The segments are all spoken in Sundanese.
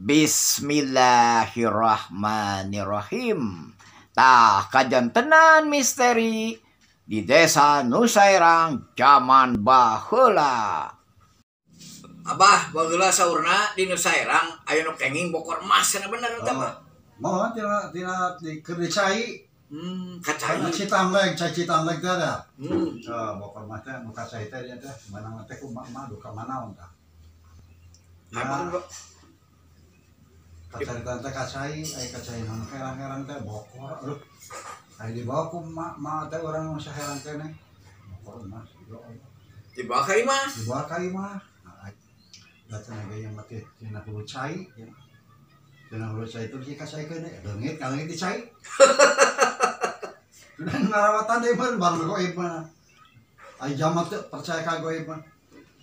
Bismillahirrahmanirrahim. Tah kajantenan misteri di desa Nusairang zaman baheula. Abah, baheula saurna di Nusairang aya nu kenging bokor emas cenah, bener teh, Abah? Mau tina tina di keur di cai. Kacai. Karena Citangleg, cai Citangleg teh ada. Ah, bokor mah teh nu ka cai teh dia teh menang teh ku mak duka manaon tah. Emang Ya, kacaritan teh ka cai, aya ka cai nu herang-herang teh bokor. Aduh. Aya dibawa ku mak mak teh urang masih herang keneh. Bokor emas. Ya Allah. Dibawa ka imah. Dibawa ka imah. Nah, datang lagi yang mati tina hulu cai. Ya. Tina hulu cai itu di ka cai keun leungit kaleungit di cai. Sudah ngarawatan deui mah barang goib mah. Ai jamat teu percaya ka goib mah.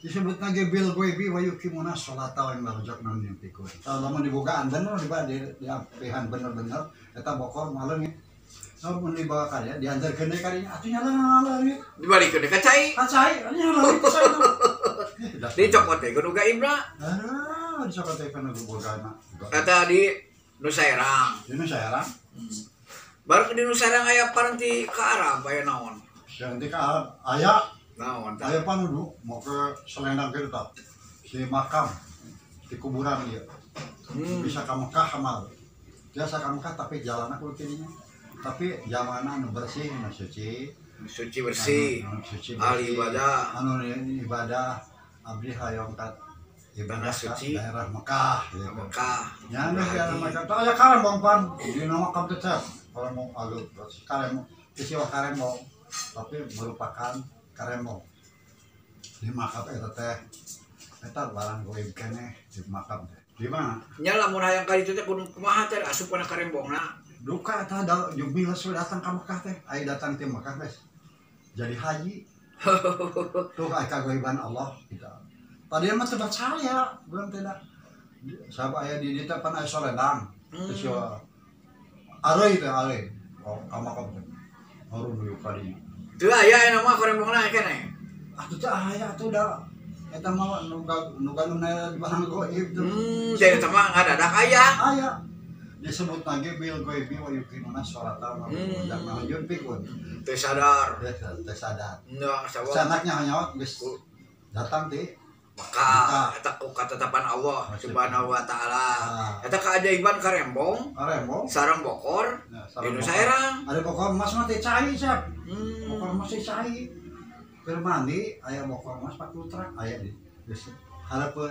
Disebut lagi bil goibi wa yuqimuna sholata wa mimma razaqnahum yunfiqun. Kalau lamun dibogaan bener diba di diampihan bener-bener eta bokor mah leungit. Lamun dibawa ka dia diantarkeun deui ka dinya atuh nya leungit. Dibalikeun ka cai. Ka cai, nya leungit ka cai. Dicokot teh ku nu gaibna. Ah, dicokot teh kana bogana. Eta di Nusairang. Di Nusairang. Baru di Nusairang aya paranti ka Arab aya naon? Yang di ka Arab aya. Naon tah? Aya panudu mau ke selendang kitu tah. Si makam di kuburan dia. Bisa ka Mekah amal. Biasa ka Mekah tapi jalanna kudu tidinya. Tapi zamanna anu bersih, anu suci. Suci bersih. Anu suci ahli bersih. Ibadah. Anu ibadah abdi hayang ka ibadah Tanah ka suci. Daerah Mekah gitu. Mekah. Ya, anu daerah Haji. Mekah teh aya karembong pan di nama makam teh cep. Karembong aduh, karembong isiwa karembong tapi merupakan karembong. Di makam eta teh eta barang goib keneh di makam teh. Di mana? Nya lamun hayang ka ditu teh kudu kumaha teh asup kana karembongna? Duka eta da jumiles we datang ka Mekah teh. Aya datang ti Mekah geus jadi haji. Tuh aya kagoiban Allah gitu. Tadi mah teu percaya, belum tidak. Sabab aya di dieu teh pan aya soledang. Terus ya areuy teh areuy. Oh, ka makam teh. Harum yuk ka dinya. Teu aya aya mah karembongna keneh. Atuh teh aya atuh da eta mah nu nu galuna di barang goib tuh. Jadi eta mah ngadadak aya. Aya. Disebut lagi bil goibi wa yuqimuna sholata wa mimma yunfiqun. Teu sadar. Teu sadar. Nya sabab Sanaknya hanya geus datang ti Mekah eta ku katetapan Allah Subhanahu wa taala. Ah. Eta keajaiban karembong karembong. Sareng bokor Nah, di sareng bokor. Nusairang. Ada bokor emas mah teh cai siap. Bokor emas teh cai. Keur mandi aya bokor emas 40 truk aya di. Geus hareupeun.